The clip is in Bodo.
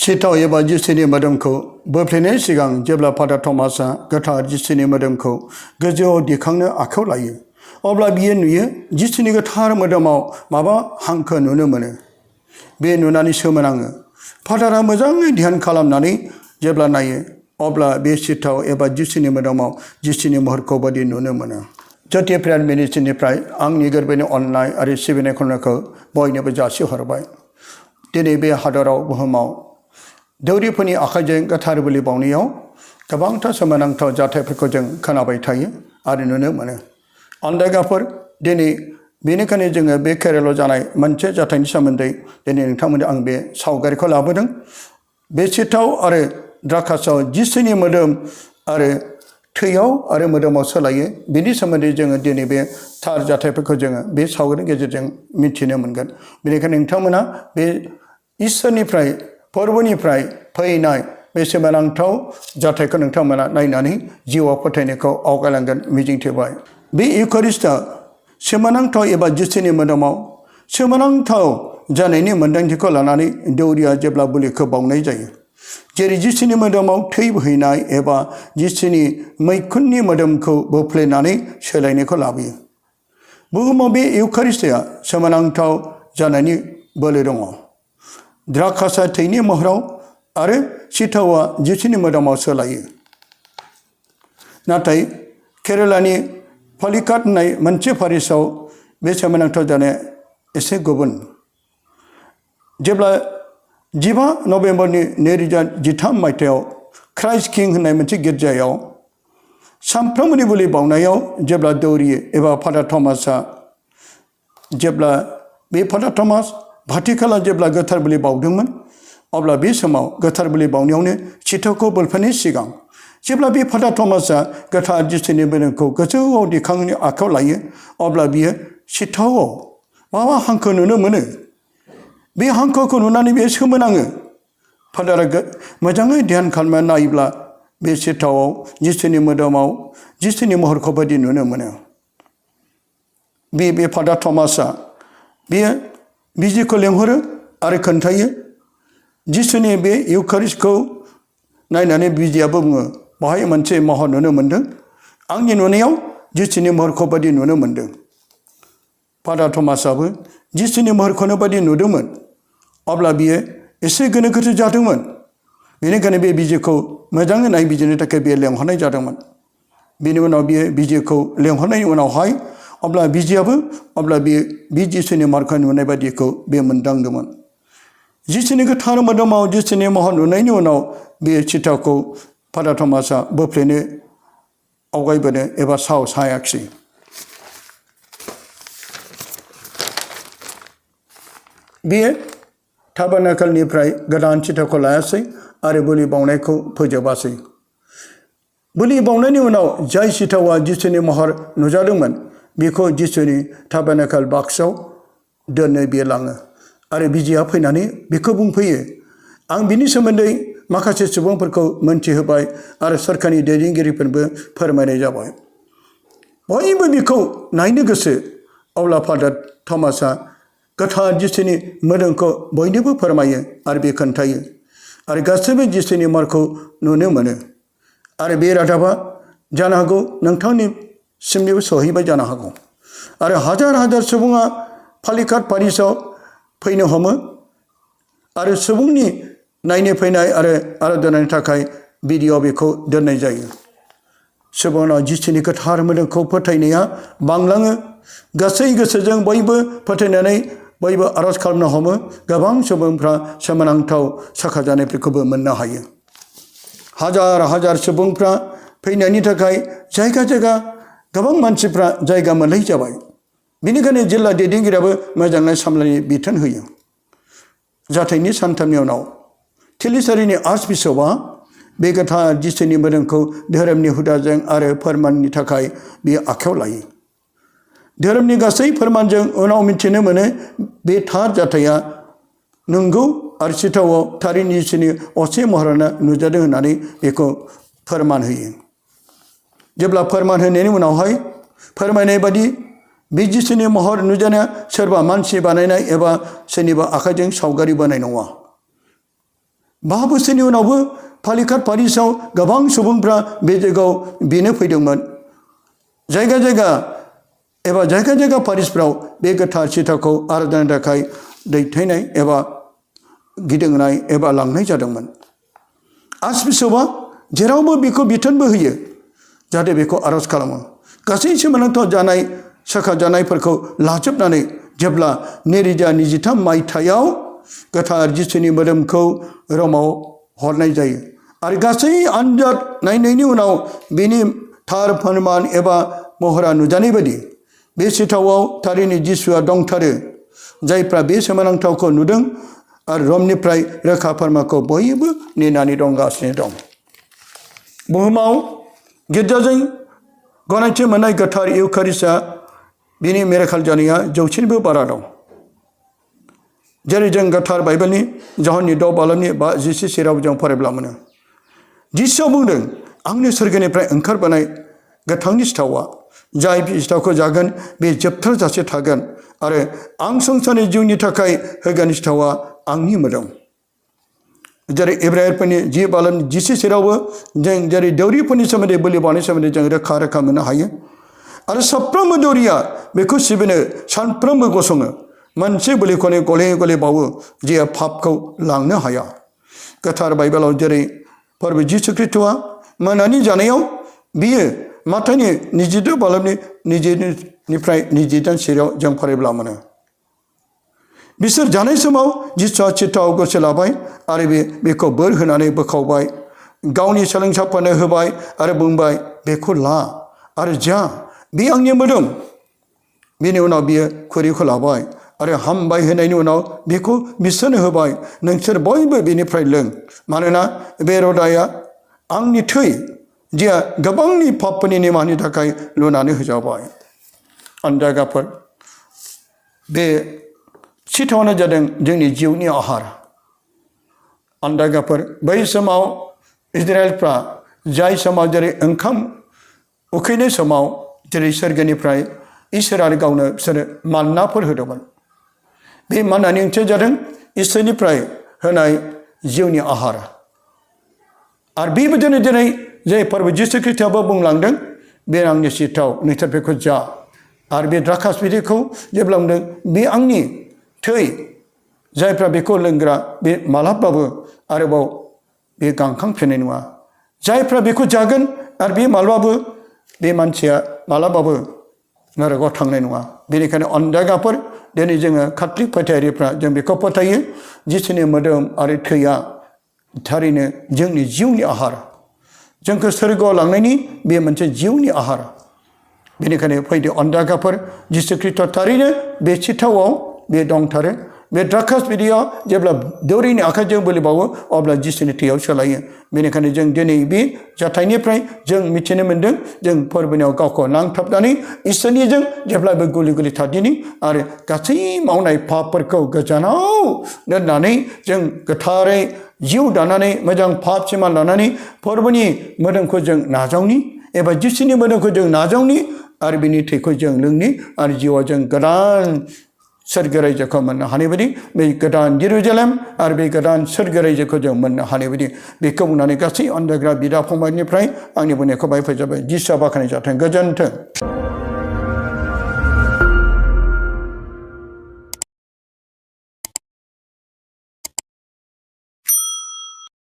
सिथाव एबा जिसुनि मोदोमखौ बोफ्लेनाय सिगां जेब्ला फादार थमासआ गोथार जिसुनि मोदोमखौ गोजौआव दिखांनो आखायाव लायो अब्ला बियो नुयो जिसुनि गोथार मोदोमाव माबा हांखो नुनो मोनो। बे नुनानै सोमोनाङो। फादारा मोजाङै ध्यान खालामनानै जेब्ला नायो अब्ला बे सिथाव एबा जिसुनि मोदोमाव जिसुनि महरखौ बादि नुनो मोनो। ज्योति प्रेयार मिनिस्ट्रिनिफ्राय आंनि गोरबोनि अननाय आरो सिबिनाय खुलुमनायखौ बयनोबो जासिहरबाय। दिनै बे हादराव बुहुमाव दौरिफोरनि आखाइजों गोथार बोलि बावनायाव गोबांथार सोमोनांथाव जाथायफोरखौ जों खोनाबाय थायो आरो नुनो मोनो। अनदायगाफोर दिनै बेनिखायनो जोङो बे केरेलाव जानाय मोनसे जाथायनि सोमोन्दै दिनै नोंथांमोननो आं बे सावगारिखौ लाबोदों। बे सिथाव आरो द्राक्षासाव जिसुनि मोदोम आरो थैयाव आरो मोदोमाव सोलायो बेनि सोमोन्दै जोङो दिनै बे थार जाथायफोरखौ जोङो बे सावगारिनि गेजेरजों मिथिनो मोनगोन। बेनिखायनो नोंथांमोना बे इसोरनिफ्राय फोरबोनिफ्राय फैनाय बे सोमोनांथाव जाथायखौ नोंथांमोना नायनानै जिउआव फोथायनायखौ आवगायलांगोन मिजिंथिबाय। बे इउखारिस्टआ सोमोनांथाव एबा जिसुनि मोदोमाव सोमोनांथाव जानायनि मोन्दांथिखौ लानानै दौरिया जेब्ला बोलिखौ बावनाय जायो। जेरै जिसुनि मोदोमाव थै बोहैनाय एबा जिसुनि मैखुननि मोदोमखौ बोफ्लेनानै सोलायनायखौ लाबोयो। बुहुमाव बे इउखारिस्टआ सोमोनांथाव जानायनि बोलो दङ। द्राक्षासा थैनि महराव आरो सिथावआ जिसुनि मोदोमाव सोलायो। नाथाय केरेलानि पालिकाट होननाय मोनसे पारिसआव बे सोमोनांथाव जानाया एसे गुबुन। जेब्ला 15 नभेम्बरनि 2013 मायथाइयाव क्राइस्ट किं होननाय मोनसे गिर्जायाव सानफ्रोमबोनि बोलि बावनायाव जेब्ला दौरि एबा फादार थमासआ जेब्ला बे फादार थमास भाटिकानआ जेब्ला गोथार बोलि बावदोंमोन अब्ला बे समाव गोथार बोलि बावनायावनो सिथावखौ बोफ्लेनायनि सिगां जेब्ला बे फादार थमासआ गोथार जिसुनि मोदोमखौ गोजौआव दिखांनो आखायाव लायो अब्ला बियो सिथावआव माबा हांखो नुनो मोनो। बे हांखोखौ नुनानै बे सोमोनाङो। फादारा मोजाङै ध्यान खालामनानै नायोब्ला बे सिथावआव जिसुनि मोदोमाव जिसुनि महरखौ बायदि नुनो मोनो। बे फादार थमासआ बेयो बिजिखौ लेंहरो आरो खोन्थायो। जिसुनि बे इउखारिस्टखौ नायनानै बिजियाबो बुङो बेवहाय मोनसे महर नुनो मोन्दों। आंनि नुनायाव जिसुनि महरखौ बायदि नुनो मोन्दों। फादार थमासआबो जिसुनि महरखौनो बायदि नुदोंमोन। अब्ला बियो एसे गोनो गोथो जादोंमोन। बेनिखायनो बे बिजिखौ मोजाङै नायबिजिरनो थाखाय बियो लेंहरनाय जादोंमोन। बेनि उनाव बियो बिजिखौ लेंहरनायनि उनावहाय अब्ला बिजियाबो बे जिसुनि महरखौ नुनाय बायदिखौ बे मोनदांदोंमोन। जिसुनि गोथार मोदोमाव जिसुनि महर नुनायनि उनाव बे सिथावखौ फादार थमासआ बोफ्लेनो आवगायबोनो एबा साहस हायाखिसै। बेयो टाबारनाकेलनिफ्राय गोदान सिथावखौ लायासै आरो बोलि बावनायखौ फोजोबासै। बोलि बावनायनि उनाव जाय सिथावा जिसुनि महर नुजादोंमोन बेखौ जिसुनि टाबारनाकेल बाक्सआव दोननो बियो लाङो आरो बिजिया फैनानै बेखौ बुंफैयो। आं बिनि सोमोन्दै माखासे सुबुंफोरखौ मोनथिहोबाय आरो सोरखारनि दैदेनगिरिफोरनोबो फोरमायनाय जाबाय। बयबो बेखौ नायनो गोसो। अब्ला फादार थमासआ गोथार जिसुनि मोदोमखौ बयनोबो फोरमायो आरो बे खोन्थायो आरो गासैबो जिसुनि महरखौ नुनो मोनो। आरो बे रादाबा जानो हागौ नोंथांनिसिमनिबो सहैबाय जानो हागौ। आरो हाजार हाजार सुबुङा पालिकाट पारिसआव फैनो हमो आरो सुबुंनि नायनो फैनाय आरो आराधनानि थाखाय भिडिअ बेखौ दोननाय जायो। सुबुंनाव जिसुनि गोथार मोदोमखौ फोथायनाया बांलाङो। गासै गोसोजों बयबो फोथायनानै बयबो आरज खालामनो हमो। गोबां सुबुंफ्रा सोमोनांथाव साखाजानायफोरखौबो मोननो हायो। हाजार हाजार सुबुंफ्रा फैनायनि थाखाय जायगा जायगा गोबां मानसिफ्रा जायगा मोननाय जाबाय। बेनिखायनो जिल्ला दैदेनगिरियाबो मोजाङै सामलायनो बिथोन होयो। जाथायनि सानथामनि उनाव थिलिसारिनि आर्च बिशपआ बे गोथार जिसुनि मोदोमखौ धोरोमनि हुदाजों आरो फोरमाननि थाखाय बियो आखायाव लायो। धोरोमनि गासै फोरमानजों उनाव मिथिनो मोनो बे थार जाथाया नंगौ आरो सिथावआव थारैनो जिसुनि असे महरानो नुजादों होननानै बेखौ फोरमान होयो। जेब्ला फोरमान होनायनि उनावहाय फोरमायनाय बादि बे जिसुनि महर नुजानाया सोरबा मानसि बानायनाय एबा सोरनिबा आखाइजों सावगारि बोनाय नङा। 5 बोसोरनि उनावबो पालिकाट पारिसआव गोबां सुबुंफ्रा बे जायगायाव बेनो फैदोंमोन जायगा जायगा पारिसफ्राव बे गोथार चिताखौ आराधनानि थाखाय दैथायनाय एबा गिदिंनाय एबा लांनाय जादोंमोन आर्चबिशपआ जेरावबो बेखौ बिथोनबो होयो जाहाथे बेखौ आरज खालामो गासै सोमोनांथाव जानाय साखाजानायफोरखौ लाजोबनानै जेब्ला 2023 मायथाइयाव गोथार जिसुनि मोदोमखौ रमाव हरनाय जायो आरो गासै आनजाद नायनायनि उनाव बेनि थार फोरमान एबा महरा नुजानाय बायदि बे चितावाव थारैनो जिसुआ दंथारो जायफ्रा बे सोमोनांथावखौ नुदों आरो रमनिफ्राय रोखा फोरमाखौ बयबो नेनानै दंगासिनो दं बुहुमाव गिर्जाजों गनायथि मोननाय गोथार इउकारिस्टआ बिनि मिरेकल जानाया 100निबो बारा दं जेरै जों गोथार बाइबेलनि जहननि 6 बालामनि 24 सेराव जों फरायब्ला मोनो जिसुआ बुंदों आंनि सोरगोनिफ्राय ओंखारबोनाय गोथांनि सिथावआ जाय सिथावखौ जागोन बे जोबथारजासे थागोन आरो आं संसारनि जिउनि थाखाय होगोन सिथावआ आंनि मोदोम जेरै इब्राहिमफोरनि 10 बालामनि 24 सेरावबो जों जेरै दौरिफोरनि सोमोन्दै बोलि बावनायनि सोमोन्दै जों रोखा मोननो हायो आरो साफ्रोमबो दौरिया बेखौ सिबिनो सानफ्रोमबो गसङो मोनसे बोलिखौनो गले गले बावो जे पापखौ लांनो हाया गोथार बाइबेलाव जेरै फोरबो जिसु ख्रीष्टआ मोनानि जानायाव बियो माथाइनि 22 बालामनि 22 सेराव जों फरायब्ला मोनो बिसोर जानाय समाव जिसुआ चिताव गोसो लाबाय आरो बेखौ बोर होनानै बोखावबाय गावनि सोलोंसाफोरनो होबाय आरो बुंबाय बेखौ ला आरो जा बे आंनि मोदोम बेनि उनाव बियो खुरैखौ लाबाय आरो हामबाय होनायनि उनाव बेखौ बिसोरनो होबाय नोंसोर बयबो बेनिफ्राय लों मानोना बे रदाया आंनि थै जे गोबांनि पापफोरनि निमाहानि थाखाय लुनानै होजाबाय अनजायगाफोर बे चितावानो जादों जोंनि जिउनि आहार अनजायगाफोर बै समाव इजराइलफ्रा जाय समाव जेरै ओंखाम उखैनाय समाव जेरै सोरगोनिफ्राय इसोरानो गावनो बिसोरो मान्नाफोर होदोंमोन बे मान्नानि ओंथिया जादों इसोरनिफ्राय होनाय जिउनि आहार आरो बेबायदिनो दिनै जे फोरबो जिसु ख्रीष्टआबो बुंलांदों बे आंनि चिताव नोंसोर बेखौ जा आरो बे द्राक्षास बिदैखौ जेब्ला बुंदों बे आंनि थै जायफ्रा बेखौ लोंग्रा बे मालाबाबो आरोबाव बे गांखांफिननाय नङा जायफ्रा बेखौ जागोन आरो बे मालाबाबो बे मानसिया मालाबाबो नरकआव थांनाय नङा बेनिखायनो अनजायगाफोर दिनै जोङो काथलिक फोथायारिफ्रा जों बेखौ फोथायो जिसुनि मोदोम आरो थैया थारैनो जोंनि जिउनि आहार जोंखौ सोरगोआव लांनायनि बे मोनसे जिउनि आहार बेनिखायनो फैदो अनजायगाफोर जिसु ख्रीष्ट थारैनो बे चितावाव बे दंथारो बे द्राक्षास बिदैया जेब्ला दौरिनि आखाइजों बोलि बावो अब्ला जिसुनि थैयाव सोलायो बेनिखायनो जों दिनै बे जाथायनिफ्राय जों मिथिनो मोन्दों जों फोरबोनियाव गावखौ नांथाबनानै इसोरनिजों जेब्लाबो गुलि थादिनि आरो गासै मावनाय पापफोरखौ गोजानाव दोननानै जों गोथारै जिउ दानानै मोजां पाप सिमा लानानै फोरबोनि मोदोमखौ जों नाजावनि एबा जिसुनि मोदोमखौ जों नाजावनि आरो बिनि थैखौ जों लोंनि आरो जिउआव जों गोदान सोरगो रायजोखौ मोननो हानाय बायदि बे गोदान जेरुजालेम आरो बे गोदान सोरगो रायजोखौ जों मोननो हानाय बायदि बेखौ बुंनानै गासै अनजायग्रा बिदा फंबायनिफ्राय आंनि बुंनायखौ बाहाय फोजोबबाय जिसुआ बाख्नाय जाथों गोजोन्थों